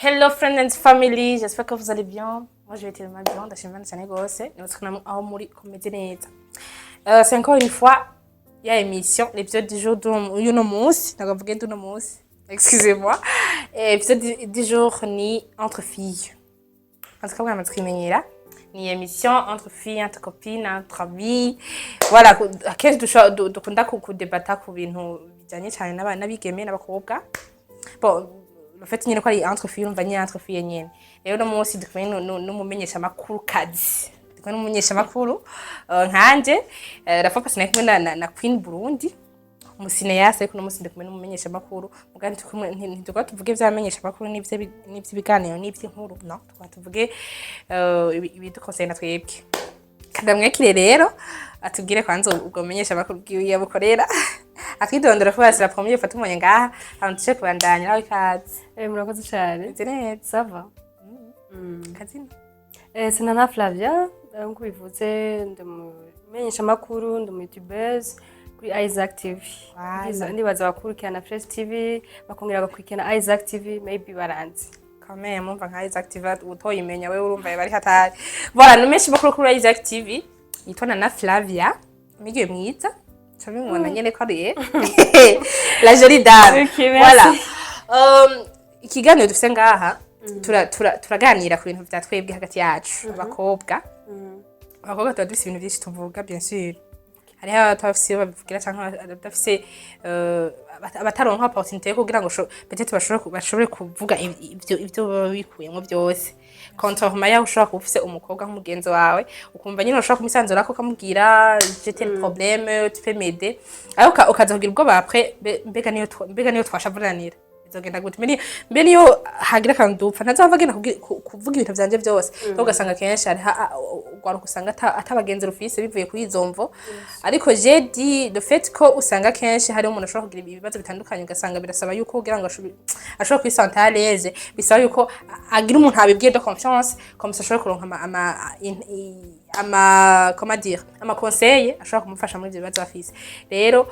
Hello friends and family, j'espère que vous allez bien. Moi je vais tellement bien, ndashima cyane gose. Nibatse ko namwe aho muri komeze neza. C'est encore une fois ya émission, l'épisode du jour y'uno munsi, ntabwo mvuge d'uno munsi. Excusez-moi. Épisode du jour ni entre filles. En tout cas, mwamaze kwimenyera. Ni émission entre filles, entre copines, entre amis. Voilà, akenshi dukunda kudebata ku bintu bijanye cyane n'abigeme n'abakobwa. Bon, le fait nyine ko ari entre filles, urumva nyine entre filles nyine. Rero uno munsi ndi kumwe n'umumenyeshamakuru kazi, ndi kumwe n'umumenyeshamakuru nkanje. La fois passée nari kumwe na Queen Burundi, umucinéaste, ariko uno munsi ndi kumwe n'umumenyeshamakuru. Mugabo ntituba tuvuge ivy'abamenyeshamakuru n'ivy'ibiganiro n'ivy'inkuru, no tukaba tuvuge ibiduconcerna twebwe. Kadamwakire rero atubwire kwanza ubwo mumenyeshamakuru bwiwe yabukorera, atwidondora kubera c'est la première fois tumubonye ngaha, hama tuje kubandanya. Nawe ikaze. Murakoze cyane. Meze neza. Ça va. Kazina? C'est Nana Flavia, nkuko bivuze, ndi umumenyeshamakuru, ndi umu youtubeuse kuri Isaac TV. Voilà. Ndibaza abakurikirana Fresh TV bakongera bagakurikirana Isaac TV, maybe baranzi. Quand même, umva nka Isaac TV utoyimenya wewe urumva bari hatari. Voilà, numeshi makuru kuri Isaac TV yitwa Nana Flavia, umwigeme mwiza. Cabimubona nyene ko ari la jolie dame. Ok, merci. Voilà. Ikiganiro dufise ngaha, turaganira ku bintu vya twebwe hagati yacu abakobwa. Abakobwa tuba dufise ibintu vyinshi tuvuga, bien sûr. Hariho abatafise iyo babivugira canke abadafise abataronka opportunité yo kugira ngo peut-être bashobore kuvuga ivyo baba bikuyemo byose. Contrairement yaho ushobora kuba ufise umukobwa nk'umugenzi wawe, ukumva nyine ushobora kumusanzurako, ukamubwira: "J'ai tel problème, tu peux m'aider?" Ariko ukaza kugira ubwoba après: mbega niyo twashavuranira bizogenda gute? Mbe niyo hagira akantu dupfa, ntazava agenda kuvuga ibintu vyanje vyose? Donc ugasanga kenshi hariho urwaruka usanga atabagenzi rufise bivuye kuri izo mvo. Ariko j'ai dit le fait ko usanga kenshi hariho umuntu ashobora kugira ibibazo bitandukanye, ugasanga birasaba yuko kugira ngo ashobore kwisenta à l'aise, bisaba yuko agira umuntu abibwiye de confiance, comme ça ashobora kuronka ama comment dire, ama conseil ashobora kumufasha muri ivyo bibazo afise. Rero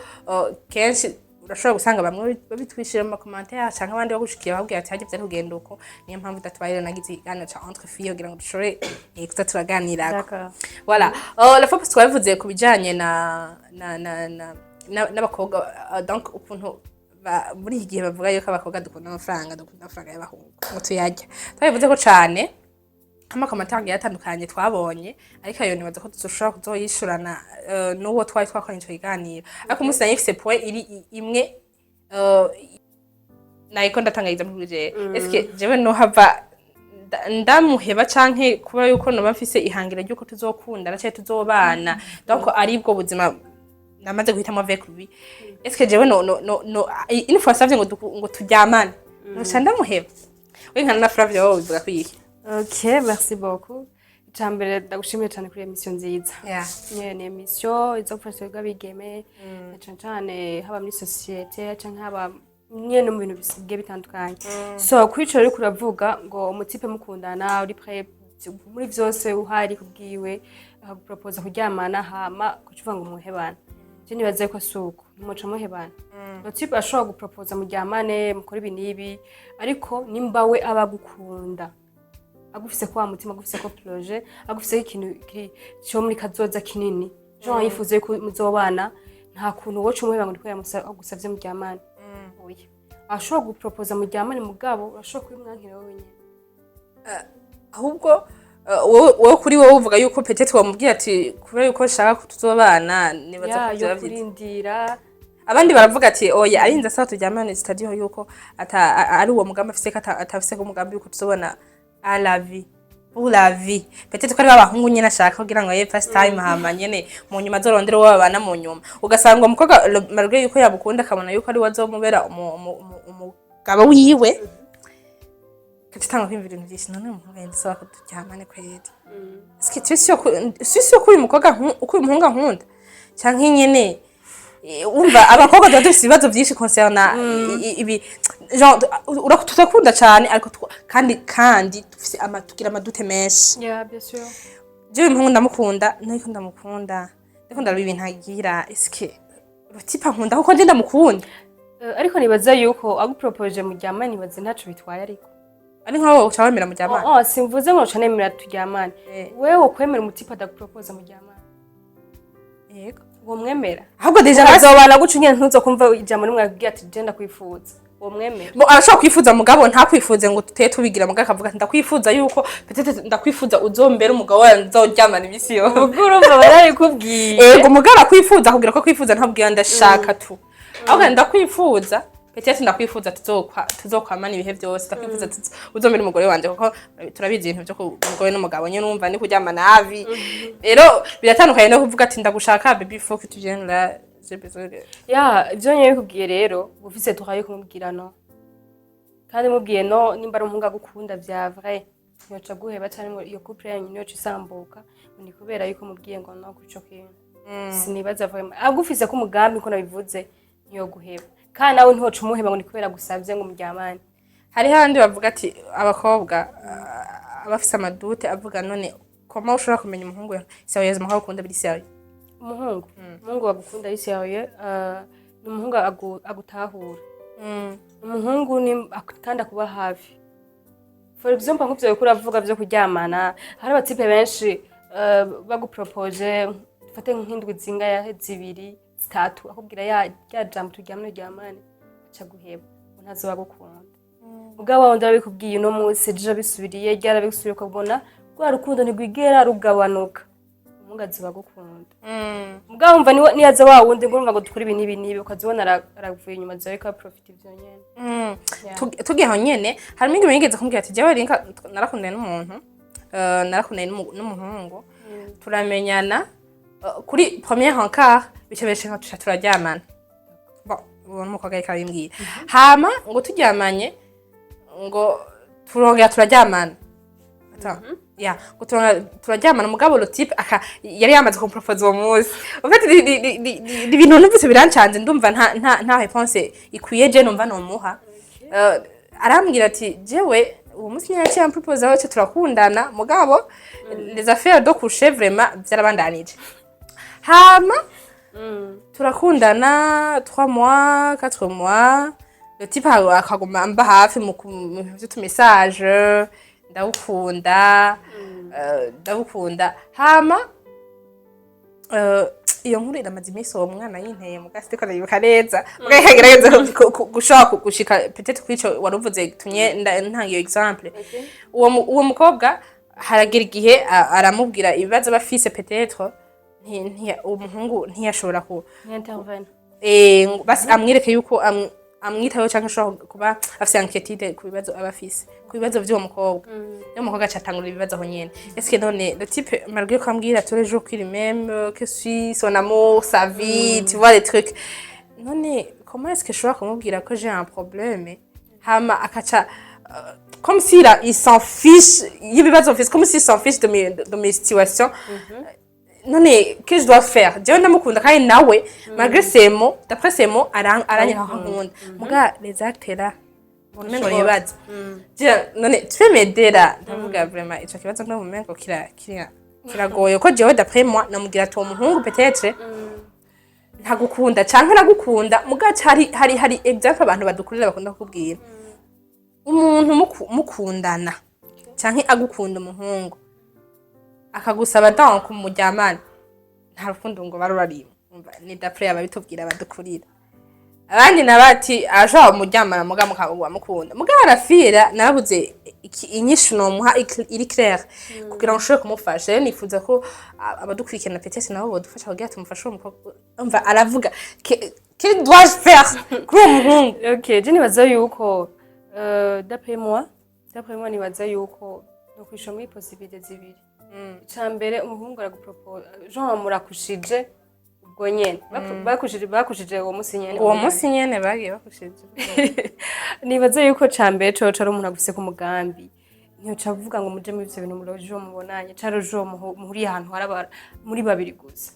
kenshi urashobora gusanga bamwe babitwishira mu macommentaires canke abandi bagushikiye bakubwira ati: "Harya vyari kugenda uko." Niyo mpamvu datubaye rero nagize ikiganiro ca entre filles kugira ngo dushobore kuza turaganirako. D'accord. Voilà. La fois passée twabivuze ku bijanye na n'abakobwa, donc ukuntu muri iki gihe bavuga yuko abakobwa dukunda amafaranga, dukunda amafaranga y'abahungu ngo tuyarya. Twabivuze ko cane, amacommentaires agiye atandukanye twabonye, ariko ayo nibaza ko tuzoshobora kuzoyishurana n'uwo twari twakoranye ico kiganiro. Ariko umunsi nari mfise point iri imwe, nayiko ndatanga exemple kuri jewe: eske jewe nohava ndamuheba canke kuba yuko noba mfise ihangiro ry'uko tuzokundana canke tuzobana, donc ari bwo buzima namaze guhitamo avec lui, est-ce que jewe no une fois savye ngo turyamane, noca ndamuheba? We nka na Flavia, wowe bivuga kwiki? Ok, merci beaucoup. Icambere, ndagushimiye cyane kuri émission nziza. Nyene ni émission iza gufasha twebwe abigeme, na cane cane haba muri société canke haba nyene mu bintu bigiye bitandukanye. So kuri ico rero uravuga ngo umutype mukundana, uri prêt muri vyose, uhari kubwiwe, akaguproposa kuryamana, hama kuca uvuga ngo muhebana. Je nibaza ko si uko, ntimuca muhebana. Le type ashobora guproposa muryamane, mukore ibi n'ibi, ariko nimba we aba agukunda, agufise ko wa mutima, agufise ko projet, agufise ikintu cyo muri kazoza kinini, genre yifuza yuko muzobana, nta kuntu woca umuheba ngo niko agusavye muryamane. Oya, ashobora guproposa muryamane, mugabo urashobora kubimwankira wowe nyene. Ahubwo wowe kuri wowe uvuga yuko peut-être wamubwiye ati: "Kubera yuko nshaka ko tuzobana", nibaza ya ko yo vyoba vyiza. Kurindira. Abandi baravuga ati: "Oya, arinze asaba turyamane, c'est-à-dire yuko ata ari uwo mugambi afise, ko atafise ko umugambi yuko tuzobona à la vie, pour la vie." Peut-être ko ari abahungu nyene ashaka kugira ngo ye first time, hama nyene mu nyuma azorondere uwo babana mu nyuma. Ugasanga uwo mukobwa, malgré yuko yabukunda, akabona yuko ari we azomubera umugabo wiwe, kaca kwiyumvira ibintu vyinshi: "None umuhungu yenda asaba ko turyamane kweri, est-ce que tu es sûr suis sûr ko uyu mukobwa uko uyu muhungu ankunda?" Canke nyene wumva abakobwa tuba dufise ibibazo vyinshi concernant ibi, genre turakunda cane, ariko kandi dufise ama tugira amadoutes menshi. Yeah, bien sûr. Jewe umuhungu ndamukunda, ariko ndamukunda, ndiko ndaraba ibintu agira, eske le type ankunda kuko nje ndamukunda? Ariko nibaza yuko agupropoje muryamane, nibaza ntaco bitwaye, ariko Ari nkaho uca wemera muryamana? Oh, simvuze ngo uca nemera turyamane. Wewe wokwemera umutipe adagupropoza muryamane? Yego. Womwemera? Ahubwo déjà basi. Azobana guca nyene, ntuzokumva ijambo rimwe akubwira ati: "Je ndakwifuza." Womwemera? Bo, arashobora kwifuza, mugabo ntakwifuze ngo tuteye tubigira, mugabo akavuga ati: "Ndakwifuza yuko peut-être ndakwifuza uzombera umugabo wawe nzoryamana imisi yose." Ubwo urumva barabikubwiye. Ego, mugabo akwifuza akubwira ko kwifuza, ntabwira ndashaka tu, ahubwo ndakwifuza, peut-être ndakwifuza tuzokwamana ibihe byose, ndakwifuza uzombera umugore wanje, kuko turabizi ibintu byo ku umugore n'umugabo nyine, urumva ni kuryama nabi. Rero biratandukanye no kuvuga ati: "Ndagushaka bébé, faut que tu viennes là, j'ai besoin de." Ya, ivyo nyene bikubwiye rero, uba ufise droit yo kumubwira no. Kandi mubwiye no, nimba ari umuhungu agukunda vya vrai, ntiyoca guheba canke ngo iyo couple yanyu ntiyoca isambuka ngo ni kubera yuko mubwiye ngo no kuri ico kintu. Sinibaza vraiment agufise ko umugambi, ko nabivuze, ntiyoguheba, kandi nawe ntiwoca umuheba ngo ni kubera gusavye ngo muryamane. Hariho abandi bavuga ati abakobwa abafise amadoutes, avuga: "None koma ushobora kumenya umuhungu sérieusement ko agukunda biri sérieux?" Umuhungu agukunda ari sérieux, ni umuhungu agutahura, umuhungu ni kandi akuba hafi. For example, nk'ivyo uriko uravuga vyo kuryamana, hari abatipe benshi bagupropoje, dufate nk'indwi zingahe, 2, 3, akubwira ya rya jambo "turyamane, ryamane", aca guheba ngo ntazoba agukunda. Mugabo wa wundi arabikubwiye uno munsi, ejo bisubiriye, ryarabisubiriye, ukabona rwa rukundo ntirwigera rugabanuka, umuhungu azoba agukunda. Mugabo wumva niyaza wa wundi ngo urumva ngo dukore ibi n'ibi n'ibi, ukazibona aravuye inyuma, azoba ariko aprofita ivyo nyene. Yeah. Tugiye aho nyene, hari umwigeme yigeze kumbwira ati: "Jewe rinka narakundanye n'umuntu, narakundanye n'umuhungu, turamenyana kuri premier rencard, bica birashika tuca turaryamana." Bon, uwo n'umukobwa ariko arabimbwira. Hama ngo turyamanye, ngo turongera turaryamana. Attends. Ya, ngo turongera turaryamana, mugabo le type aka yari yamaze kumpropose uwo munsi. En fait, ni ibintu numvise birancanze, ndumva nta réponse ikwiye je numva nomuha. Arambwira ati: "Jewe uwo munsi nyine yaciye ampropose, aho turakundana, mugabo les affaires de coucher vraiment vyarabandanije." Hama turakundana 3 mois, 4 mois, le type akaguma amba hafi mu bintu vy'utumessage: "Ndagukunda, ndagukunda." Hama iyo nkuru iramaze iminsi, uwo mwana yinteye muga sitiko ndayibuka neza, muga ikagerageza gushobora gushika peut-être kuri ico wari uvuze tumye ntanga iyo exemple. Uwo mukobwa haragera igihe aramubwira ibibazo aba afise, peut-être uwo muhungu ntiyashobora ku Intervene. Ngo basi amwereke yuko amwitaho canke ashobora kuba afise inquiétude ku bibazo aba afise, ku bibazo vy'uwo mukobwa. Uwo mukobwa aca atangura ibibazo aho nyene: "Est-ce que none le type, malgré ko ambwira tous les jours qu'il m'aime, que suis son amour, sa vie, tu vois les trucs, none comment est-ce que je shobora kumubwira ko j'ai un problème, hama akaca comme s'il il s'en fiche y'ibibazo mfise, comme s'il s'en fiche de mes situations? None que je dois faire? Jewe ndamukunda, kandi nawe malgré ces mots, d'après ces mots, aranyereka ko ankunda, muga les actes là mbona umengo nibibazo. None tu peux m'aider là?" Ndavuga vraiment ico kibazo ndumva umengo kiragoye, ko jewe d'après moi namubwira ati: "Uwo muhungu peut-être ntagukunda canke aragukunda." Muga hari exemple abantu badukurira bakunda kukubwira: umuntu mukundana canke agukunda, umuhungu akagusaba donc muryamane, nta rukundo ngo barurarimo. Umva, ni d'après ababitubwira badukurira. Abandi nabati arashobora muryamana muga mukaba mukunda. Muga arafira narabuze inyishu nomuha iri claire kugira ngo nshobore kumufasha. Rero nifuza ko abadukurikirana peut-être nabo bodufasha kugira tumufashe uwo mukobwa. Umva, aravuga: "Que dois-je faire kuri uwo muhungu?" Okay, je nibaza yuko d'après moi nibaza yuko no kwisha muri possibilité zibiri. Ica mbere, umuhungu aragupropose, genre murakushije ubwo nyene. Bakushije uwo musi nyene. Uwo munsi nyene bagiye bakushije. Nibaza yuko ca mbere coco ari umuntu agufise ku mugambi, ntiyoca avuga ngo muje muri ivyo bintu muroje mubonanye, cari ejo muhuriye ahantu hari muri babiri gusa.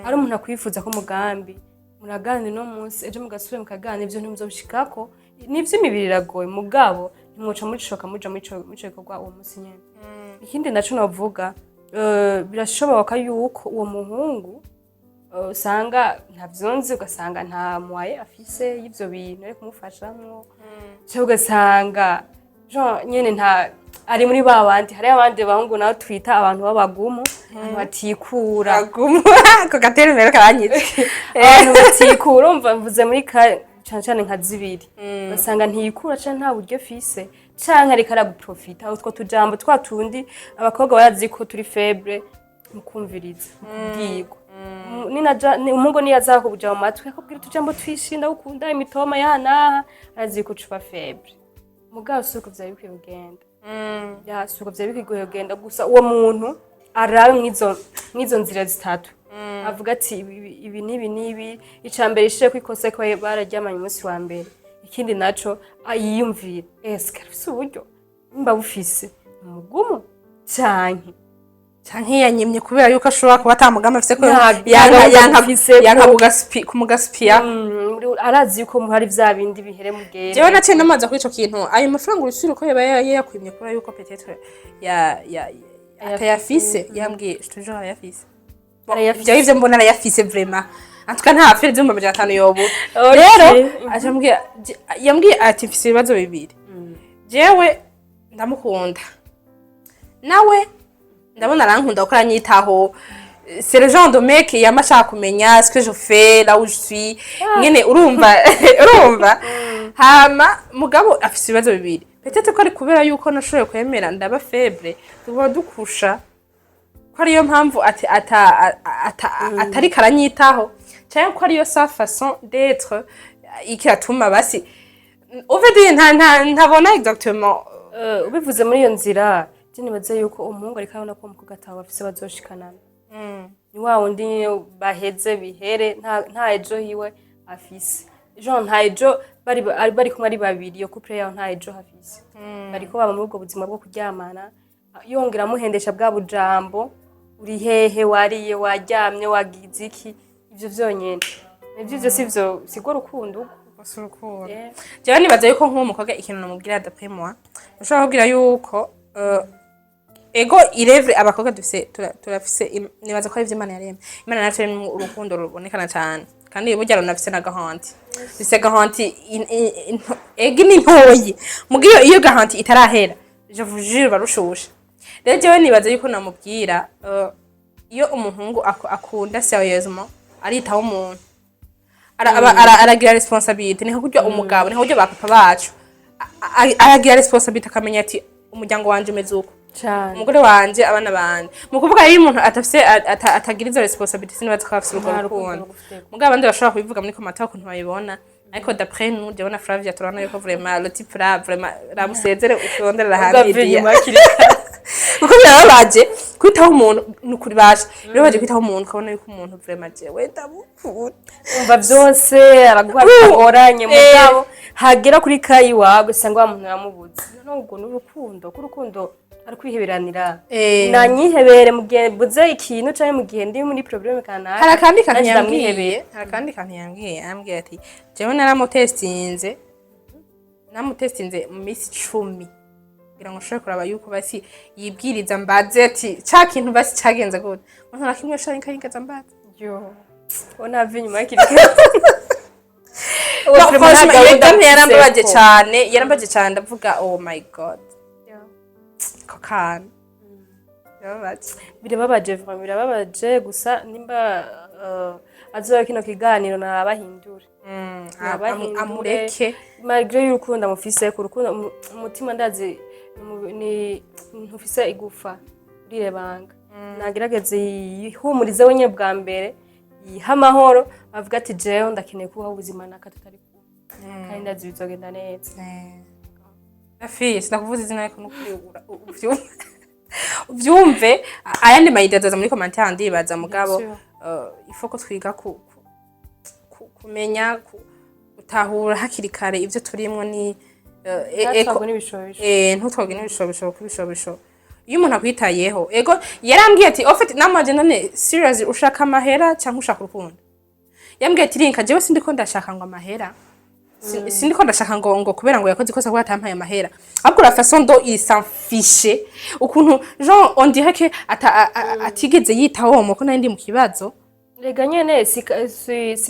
Ari umuntu akwifuza ko umugambi, muraganira uno munsi, ejo mugasubira mukaganira, ivyo ntimuzobishikako. N'ivy'imibiri iragoye, mugabo ntimwoca mucishoka muja muri ico gikorwa uwo munsi nyene. Ikindi naco novuga, birashoboka yuko uwo muhungu usanga ntavyonzi, ugasanga nta moyen afise y'ivyo bintu ari kumufashamwo, canke ugasanga Genre nyene nta ari muri ba bandi. Hari abandi bahungu nabo twita abantu b'abagumu, abantu batikura. Agumu, ako gatera imbere karanyica. Abantu batikura, urumva mvuze muri ka cane cane nka zibiri, ugasanga ntiyikura canke nta buryo afise canke ariko araguprofita. Utwo tujambo twa tundi abakobwa barazi ko turi faible mu kumviriza, mu kubwirwa. Umuhungu niyo aza kuja mu matwi akubwira utujambo twishi, "Ndagukunda," imitoma yaha n'aha, arazi ko ucuba faible. Mugabo si uko vyari bikwiye kugenda. Ya, si uko vyari bikwiye kugenda. Gusa uwo muntu arabe mw'izo nzira zitatu, avuga ati ibi n'ibi n'ibi. Ica mbere, ishire ko ikosa ko bararyamanye umunsi wa mbere. Ikindi naco, yiyumvire: eske arafise uburyo? Nimba bufise, umugumu canke Canke yanyimye kubera yuko ashobora kuba ata mugambi afise ko nta gahunda afise yanka kumugaspia. Arazi yuko hari vya bindi bihere mugende. Jewe naciye namaza kuri ico kintu, ayo mafaranga urusubira uko yaba yayakwimye kubera yuko peut-être ya atayafise. Yambwiye, je te jure, arayafise. Bon, Arayafise. ivyo ivyo mbona arayafise vraiment. En tout cas nta affaire z'500,000 yobura. Rero acambwira, yambwiye ati: "Mfise ibibazo bibiri. Jewe ndamukunda, nawe ndabona arankunda kuko aranyitaho. C'est le genre de mec yama ashaka kumenya ce que je fais, là où je suis." Nyene urumva hama mugabo afise ibibazo bibiri: peut-être ko ari kubera yuko nashoboye kwemera ndaba faible, tuba dukusha, ko ariyo mpamvu ati atariko aranyitaho, canke ko ariyo sa façon d'être ikiratuma basi uve nta ntabona exactement. Ubivuze muri iyo nzira, je nibaza yuko umuhungu ariko arabona ko umukobwa atawe bafise bazoshikanana. Ni wa wundi nyene baheze bihere, nta ejo hiwe afise. Genre nta ejo bari kumwe ari babiri, iyo couple yaho nta ejo hafise. Bariko baba muri ubwo buzima bwo kuryamana, yongera amuhendesha bwa bujambo: "Uri hehe? Wariye? Waryamye? Wagize iki?" Ivyo vyonyene nivyo, ivyo sivyo, sirwo rukundo urwo. Si urukundo. Yeah. Jewe nibaza yuko nk'uwo mukobwa, ikintu namubwira, d'après moi, ushobora kubwira yuko ego irevre abakobwa dufise turafise nibaza ko ari ivyo Imana yaremye. Imana yaraturemye urukundo rubonekana cane, kandi burya runafise na garantie, dufise garantie ego ni ntoyi, muga iyo garantie itarahera, je vous jure, barushushe. Rero jewe nibaza yuko namubwira, iyo umuhungu akunda sérieusement, aritaho umuntu, aragira responsabilité. Ni nka kurya umugabo, ni nka kurya ba papa bacu. Aragira responsabilité, akamenya ati: "Umuryango wanje umeze uko, Cane. umugore wanje, abana banje." Mu kuvuga iyo umuntu atafise atagira izo responsabilité, sinibaza ko afise urwo Nta rukundo rukundo. rugufiteko. Mugabo abandi bashobora kubivuga muri commentaire ukuntu babibona, ariko d'après nous, jewe na Flavia, turabona yuko vraiment le type là, vraiment ramusezere, utonderera Ugava ahandi. inyuma hakiri kare. Kuko birababaje kwitaho umuntu, ni ukuri basha, birababaje kwitaho umuntu ukabona yuko umuntu vraiment jewe ndamukunda. Umva, byose araguha bitagoranye, mugabo hagera kuri kayi wawe ugasanga wa muntu yamubuze. None ubwo ni urukundo? Ko urukundo ari kwiheberanira. Nanyihebere mu gihe mbuze ikintu canke mu gihe ndi muri problème kanaka. Hari akandi kantu Nanje yambwiye. ndamwihebera. Hari akandi kantu yambwiye, yambwiye ati: "Jewe naramutestinze, namutestinze mu minsi 10 kugira ngo nshobore kuraba yuko basi yibwiriza mbaze ati ca kintu basi cagenze gute. Ngo nta na kimwe shari nkayigeza mbaze." Yo, uwo ntava inyuma hakiri kare. No, franchement, iyo gamme yarambabaje cane, yarambabaje cane. Ndavuga: "Oh my God, ako kantu birababaje." Birababaje vraiment, birababaje. Gusa nimba azoba kino kiganiro, nabahindure. Nabahindure. Amureke. Malgré y'urukundo amufise, ku rukundo umutima ndazi ni ntufise igufa, urirebanga. Nagerageze yihumurize wenyine bwa mbere, yihe amahoro, avuga ati: "Jewe ndakeneye kubaho ubuzima naka tutari kumwe," kandi ndazi bizogenda neza. Afi sinakuvuza izina, ariko nukuri uvyumve. Ayandi ma idées azaza muri commentaire, ndibaza. Mugabo Bien sûr. Il faut ko twiga kumenya gutahura hakiri kare ivyo turimwo ni Ntatwagwe n'ibishobisho. Ntutwagwe n'ibishobisho, kuko ibishobisho, iyo umuntu akwitayeho, ego yarambwiye ati: "Au fait namaje none serious, ushaka amahera cyangwa ushaka urukundo?" Yambwiye ati: "Rinka, jewe sindiko ndashaka ngo amahera. Sindiko ndashaka ngo kubera ngo yakoze ikosa kuba atampaye amahera, ahubwo la façon dont il s'en fichait, ukuntu genre on dirait que atigeze yitaho uwo muko nari ndi mu kibazo." Rega nyene si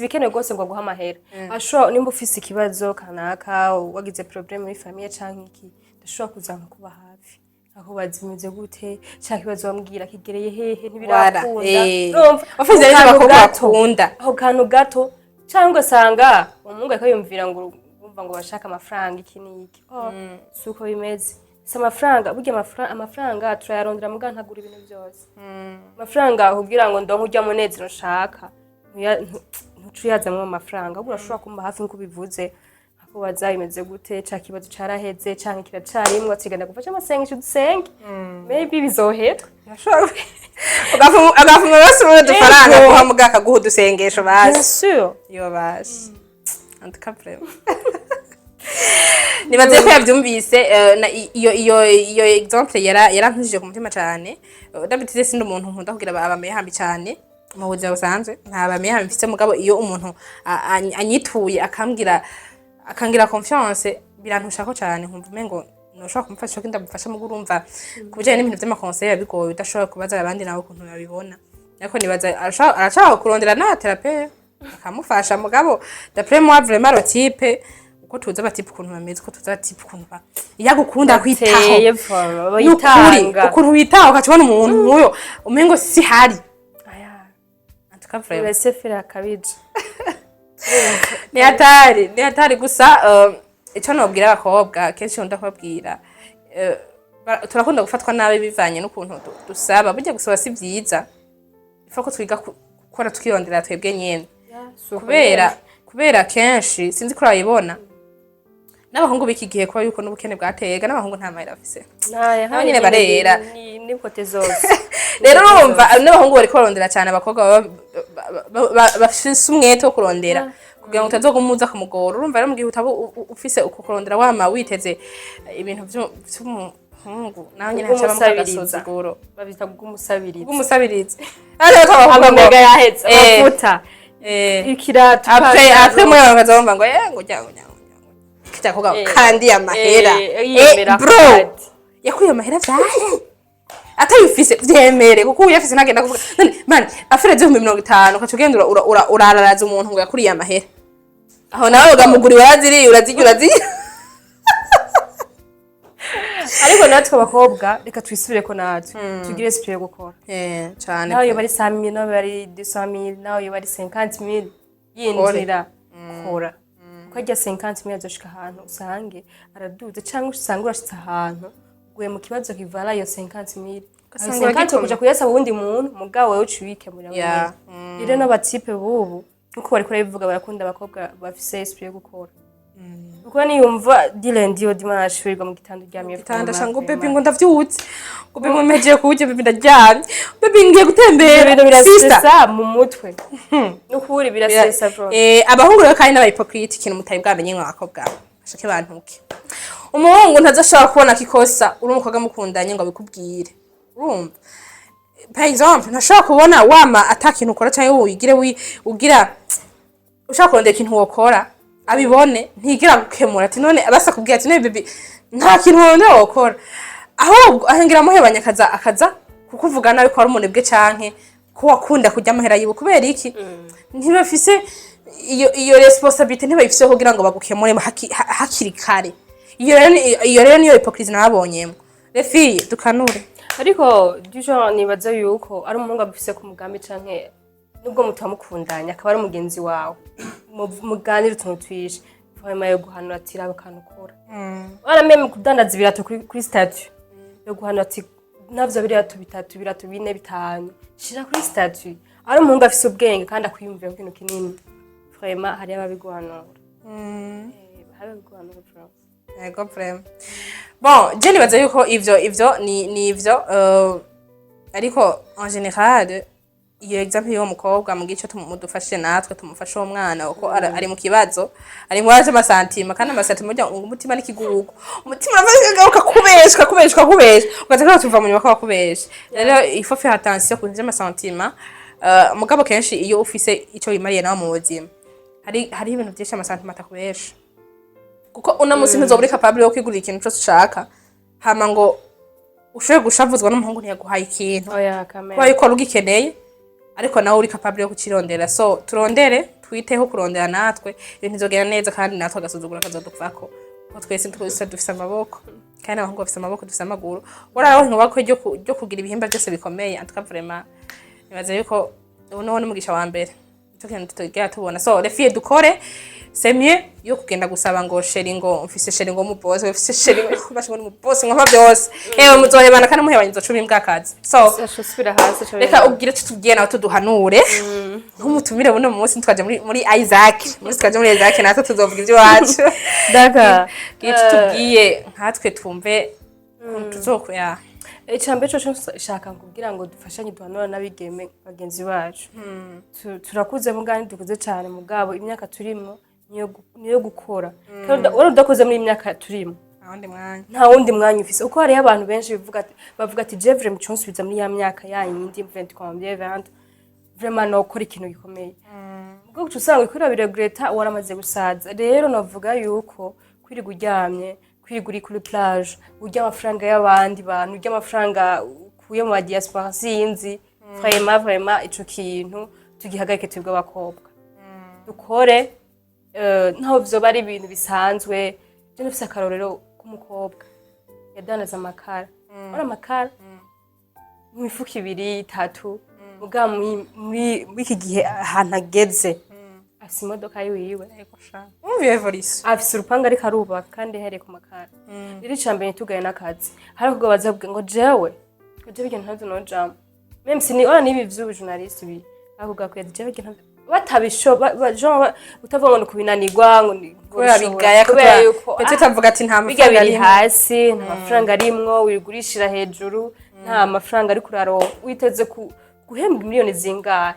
bikenewe rwose ngo aguhe amahera. Ashobora, nimba ufise ikibazo kanaka, wagize problème muri famille canke iki. Ndashobora kuza nkakuba hafi, nkakubaza imeze gute, cya kibazo wambwira kigereye hehe, ntibirakunda. Urumva? Wafuze rero Ako kantu abakobwa gato. bakunda. Ako kantu gato, cyangwa ugasanga umuhungu ariko yumvira ngo urumva ngo bashaka amafaranga iki n'iki. Oh, si uko bimeze. Si amafaranga burya, amafaranga turayarondera, muga ntagura ibintu byose. Amafaranga kugira ngo ndonke urya munezero nshaka, ntuca uyazamwo amafaranga. Ahubwo urashobora kumba hafi nk'uko ubivuze, nkakubaza imeze gute, ca kibazo caraheze canke kiracarimwo, atigenda gufasha amasengesho, dusenge, maybe bizohera. Agafuma basi muri udufaranga. Ego. Kuha muga akaguha udusengesho basi. Bien sûr. Iyo basi, en tout cas vraiment nibaze ko yabyumvise. Iyo exemple yarankujije ku mutima cyane. D'habitude sindi umuntu nkunda kugira abamehambi cyane mu buzima busanzwe, nta bamehambi mfise, mugabo iyo umuntu anyituye akangira confiance, birantushako cyane, nkumva umengo noshobora kumufasha ko ndamufasha. Mugo urumva, ku bijanye n'ibintu vy'ama conseils biba bigoye, udashobora kubaza abandi nawe ukuntu babibona. Ariko nibaza arashobora kurondera na thérapeute akamufasha. Mugabo d'après moi, vraiment le type, uko tuzi aba types ukuntu bameze, uko tuzi aba types ukuntu iyo agukunda kwitaho, Bateye vraiment, nukuri bayitanga. Ukuntu witaho, ukacibona umuntu nk'uyo umengo si hari. Aya. En tout cas vraiment. Laissez faire akabije. Ni hatari, ni hatari. Gusa ico nobwira abakobwa, kenshi nkunda kubabwira, turakunda gufatwa nabi bivanye n'ukuntu dusaba. Burya gusaba si vyiza, ifa ko twiga gukora, twirondera twebwe nyene, kubera kenshi sinzi ko urabibona n'abahungu b'iki gihe, kuba yuko n'ubukene bwatega, n'abahungu nta mahera bafise. Nabo nyene barera. Ni côté zose. Rero urumva n'abahungu bariko barondera cyane, abakobwa baba bafise umwete wo kurondera kugira ngo utazoguma uza kumugora. Urumva rero, mu gihe utaba ufise uko kurondera, wama witeze ibintu vy'umuhungu, nawe nyene hacabamwo Bw'umusabiriza. agasuzuguro. Babita bw'umusabiriza. Bw'umusabiriza. Ariko abahungu ngo Amamega yahetse, amavuta, ikirato. Après mwe bakaza bumva ngo ngo jya ngo jya ngo kijya kuvuga kandi amahera. Yiyemera. Bro. Kandi. Yakuye amahera vyahe atayufise? Vyemere, kuko uyafise ntagenda kuvuga none man afere 50,000, ukaca ugenda urararaza umuntu ngo yakuriye amahera. Aho nawe ugamugura, uraziriye, urazirya, urazirya. Ariko natwe abakobwa, reka twisubire ko natwe tugire esprit yo gukora. Cane. Nawe yoba ari 100,000, nawe yoba ari 200,000, nawe yoba ari 50,000 yinjira, kora, kuko arya 50,000 azoshika ahantu usange araduze, cyangwa usange urashitse ahantu uguye mu kibazo kivara iyo 50,000. Ugasanga ayo 50 uragikomeye. Kuja kuyasaba uwundi muntu, mugabo wewe uca ubikemurira wenyene. Rero n'aba types bubu, nkuko bariko barabivuga, barakunda abakobwa bafise esprit yo gukora, kuko niyumva du lundi au dimanche wirirwa mu gitanda uryamye. Gitanda ngo baby, ngo ndavyutse, ngo baby mpejeje kuburyo, baby ndaryamye, baby ngiye gutembera. Ibintu sister. birasesa mu mutwe, n'ukuri birasesa bro. Abahungu rero kandi n'aba hypocrites. Ikintu mutari bwamenye mwa bakobwa, ashake bantuke, umuhungu ntazoshobora kubona ko ikosa uri umukobwa mukundanye ngo abikubwire. Urumva, par exemple, ntashobora kubona wama ata kintu ukora, cyangwa wigire ugira ushaka kurondera ikintu wokora abibone, ntigira gukemura ati none basa kubwira ati none baby nta kintu worondera wokora. Ahubwo ahangira amuhebanya, akaza kukuvuga nabi ko ari umunebwe canke ko wakunda kurya amahera yiwe. Kubera iki? Ntibafise iyo responsabilité, ntibayifise kugira ngo bagukemure hakiri kare. Iyo rero niyo hypocrisie nababonyemo. Les filles, dukanure. Ariko du genre nibaza yuko ari umuhungu agufise ku mugambi, canke nubwo mutamukundanye akaba ari umugenzi wawe, muganira utuntu twishe, vraiment yo guhanura ati raba akantu ukora, wara même kudandaza ibirato kuri statut, yo guhanura ati navyo birato bitatu, ibirato bine, bitanu, shira kuri statut. Ari umuhungu afise ubwenge kandi akwiyumvira ku kintu kinini, vraiment hariyo ababiguhanura. Hariyo ababiguhanura vraiment. Yego, vraiment. Bon, je nibaza yuko ivyo ni ivyo, ariko en général iyo exemple y'uwo mukobwa mu gice mudufashe, natwe tumufashe uwo mwana, kuko ari mu kibazo, ari mu bibazo by'ama sentiments. Kandi ama sentiments, burya ngo umutima n'ikigugu, umutima uragaruka kubeshwa, kubeshwa, kubeshwa, ugaza ko tuva mu nyuma ko bakubesha. Rero il faut faire attention ku bintu by'ama sentiments. Mugabo kenshi iyo ufise ico wimariye nawe mu buzima, hari ibintu byinshi ama sentiments atakubesha, kuko uno munsi ntuzoba uri capable yo kwigurira ikintu cyose ushaka, hama ngo ushobore gushavuzwa n'umuhungu ntiyaguhaye ikintu, Oya kamere. Kuba yuko wari ugikeneye, ariko nawe uri capable yo kukirondera. So turondere, twiteho kurondera, natwe ibintu bizogenda neza, kandi natwe agasuzuguro kazoduvako, kuko twese dufise amaboko. Kandi abahungu bafise amaboko, dufise amaguru. Waraho ntubakwe ryo kugira ibihimba byose bikomeye. En tout cas, vraiment, nibaza yuko ubu niwo n'umugisha wa mbere, ico kintu tutagera tubona. So les filles, dukore, c'est mieux yo kugenda gusaba ngo chéri, ngo mfise chéri, ngo mu boss, mfise chéri, ngo bashe, ngo mu boss, ngo mpa byose. Ewe, muzohebana kandi muhebanye nzocumi imbwakazi. So usubira hasi uca. Reka ubwire tutubwiye nawe, tuduhanure nk'umutumire buno munsi. Twaje muri Isaac, muri twaje muri Isaac, natwe tuzovuga iby'iwacu. D'accord. Bwire tutubwiye nkatwe twumve ukuntu tuzokuya. Icambere coco nshaka kugira ngo dufashanye, duhanura n'abigeme bagenzi bacu. Turakuze mugabo ntidukuze cane, mugabo imyaka turimwo niyo gukora. Kandi wari udakoze muri iyi myaka turimo, awundi mwanya. Nta wundi mwanya ufise, uko hariho abantu benshi bavuga ati: "Je vraiment consubiza muri ya myaka yayindi, 20 combien, 20, vraiment nokora ikintu gikomeye." Ubwo uca usanga uriko urabiregreta waramaze gusaza. Rero navuga yuko kwirirwa uryamye, kwirirwa uri kuri plage, urya amafaranga y'abandi bantu, urya amafaranga ukuye mu ba diaspora, sinzi, vraiment, vraiment, ico kintu tugihagarike. Twebwe abakobwa dukore, ntaho vyoba ari ibintu bisanzwe. Je ndafise akarorero k'umukobwa yadandaza amakara, ora amakara mu mifuko ibiri, itatu, mugabo muri iki gihe ahantu ageze afise imodoka yiwiwe. Yego sha, umva evolution. Afise urupangu ariko arubaka kandi yahereye ku makara. Rero icambere, ntitugaye n'akazi. Hari abakobwa baza kuvuga ngo jewe, ngo jewe ibyo ntavyo nojamwo, même si ni ora n'ibi vy'ubu journaliste ibi, bavuga ko jewe ibyo ntavyo batabisho genre utavuga ngo ni kubinanirwa, ngo ngo kubera bishobora. Bigaya. Kubera yuko peut-être avuga ati nta bijya mafaranga biri arimwo. Hasi nta mafaranga arimwo, wigurishira hejuru, nta mafaranga ariko uraronka. Witeze guhembwa miliyoni zingahe?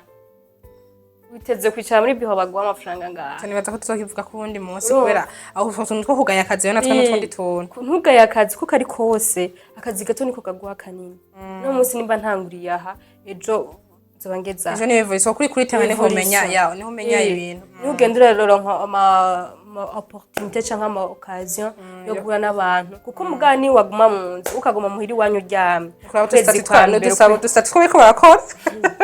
Witeze kwicara muri biho baguha amafaranga angahe? Nibaza ko tuzokivuga ku wundi munsi, Urumva? kubera aho utwo tuntu two kugaya akazi rero natwo n'utundi tuntu. Ntugaye akazi kuko ari kose, akazi gato niko kaguha kanini. No munsi nimba ntanguriye aha, ejo nzoba ngeze aha. Ejo ni evolution kuri terrain, niho umenya Evolution. ya niho umenya ibintu. Niho ugenda uraronka ama opportunité canke ama occasion yo guhura n'abantu, kuko mugani waguma mu nzu, ukaguma muhira iwanyu uryamye, kuraba ukwezi udusitati kwa twa mbere, n'udusabo, udusitati two bariko barakora.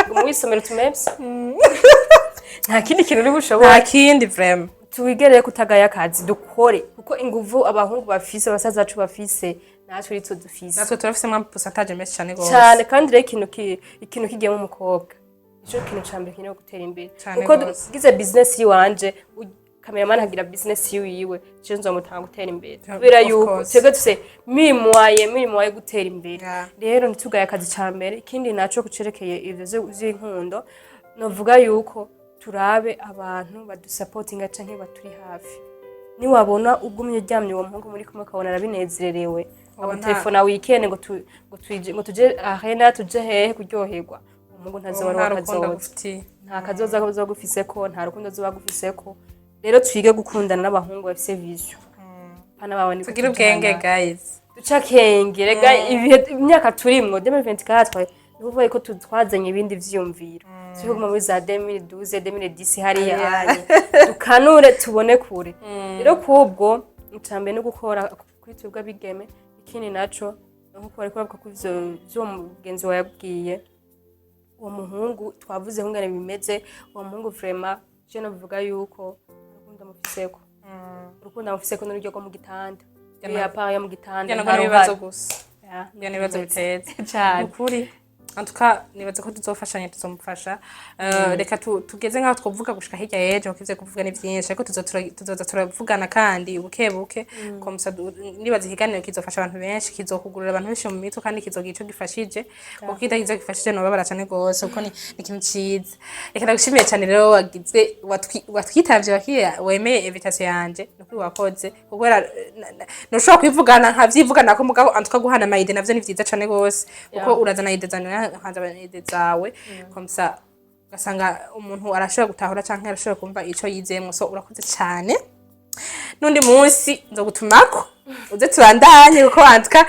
Guma wisomera utumepsi, nta kindi kintu uri bushobora. Nta kindi, vraiment. Tuwigereye kutagaya akazi, dukore, kuko inguvu abahungu bafise, abasaza bacu bafise, natwe ritwo dufise. Natwe turafisemo pourcentage menshi cyane gose. Cyane. Kandi rero ikintu kigiyemo umukobwa, nico kintu ca mbere kenewe gutera imbere. Cane kuko gose. gize business yiwanje, cameraman agira business yiwiwe, je nzomutanga gutera imbere, kubera of yuko course. twebwe dufise miri moyen gutera imbere. Rero ntitugaye akazi ca mbere. Ikindi naco kucerekeye ivyo vy'inkundo, novuga yuko turabe abantu badusapotinga canke baturi hafi. Niwabona ugumye uryamye, uwo muhungu muri kumwe ukabona arabinezererewe, agutelefona weekend ngo tuje arena, tuje hehe kuryoherwa, umuhungu ntazoba nta ari rukundo uwakazoza. agufitiye. Nta kazoza kazoba gufiseko, nta rukundo azoba agufiseko. Rero twige gukundana n'abahungu bafise vision, pana bawe niko. Tugire ubwenge, guys. Duca akenge rega. Ibihe, imyaka turimwo, 2024, ni ukuvuga ko twazanye ibindi vyiyumviro. Turi kuguma muri za 2012, 2010 hariya anye. Dukanure, tubone kure. Rero kubwo icambere no gukora kuri twebwe abigeme. Ikindi naco, nkuko bariko bavuga ko ivyo vy'uwo mugenzi wawe yabwiye uwo muhungu, twavuze nk'ingene bimeze. Uwo muhungu, vraiment, je novuga yuko urukundo amufiseko, urukundo amufiseko n'ururyo rwo mu gitanda. Ya part yo mu gitanda Njye nta nabwo n'ibibazo ruhari. gusa. Ya, Njye n'ibibazo biteza. Cane. Ukuri, en tout cas, nibaza ko tuzofashanya, tuzomufasha. Reka tugeze nk'aho twovuga gushika hirya y'ejo, kuko ivyo kuvuga ni vyinshi, ariko tuzoza turavugana kandi buke buke. Comme ça, nibaza ikiganiro kizofasha abantu benshi, kizokugurura abantu benshi mu mitwe, kandi kizogira ico gifashije, kuko kitagize gifashije nobabara cane gose, kuko ni ikintu ciza. Reka ndagushimiye cane rero wagize watwitavye, wakiye, wemeye invitation yanje. Nukuri wakoze, kubera ntushobora kwivugana nkavyivugana ko, mugabo en tout cas guhana ama idées navyo ni vyiza cane gose, kuko urazana idées zanje, nkazana idées zawe, comme ça ugasanga umuntu arashobora gutahura canke arashobora kumva ico yizemwo. So urakoze cane. N'undi munsi nzogutumako uze tubandanye, kuko en tout cas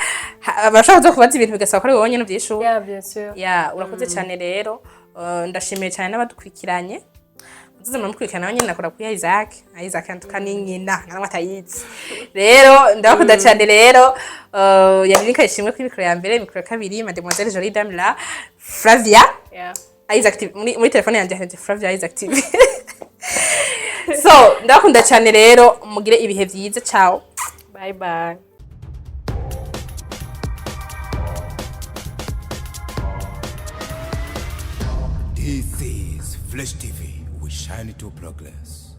barashobora kuza kubaza ibintu bigasaba ko ari wowe nyene uvyishura. Yeah, bien sûr. Ya, urakoze cyane rero. Ndashimiye cyane n'abadukurikiranye. Muzoze muramukurikirana nawe nyene, nakora kuri Isaac. Isaac antuka ni nyina nkamwe atayizi. Rero ndabakunda cyane. Rero yari Nika Ishimwe kuri micro ya mbere, micro ya kabiri Mademoiselle Jolie Damla Flavia. Isaac TV. Muri telefone yanjye handitse Flavia Isaac TV. So ndabakunda cyane rero, mugire ibihe byiza. Ciao. Bye bye. This is Flash TV. We shine to progress.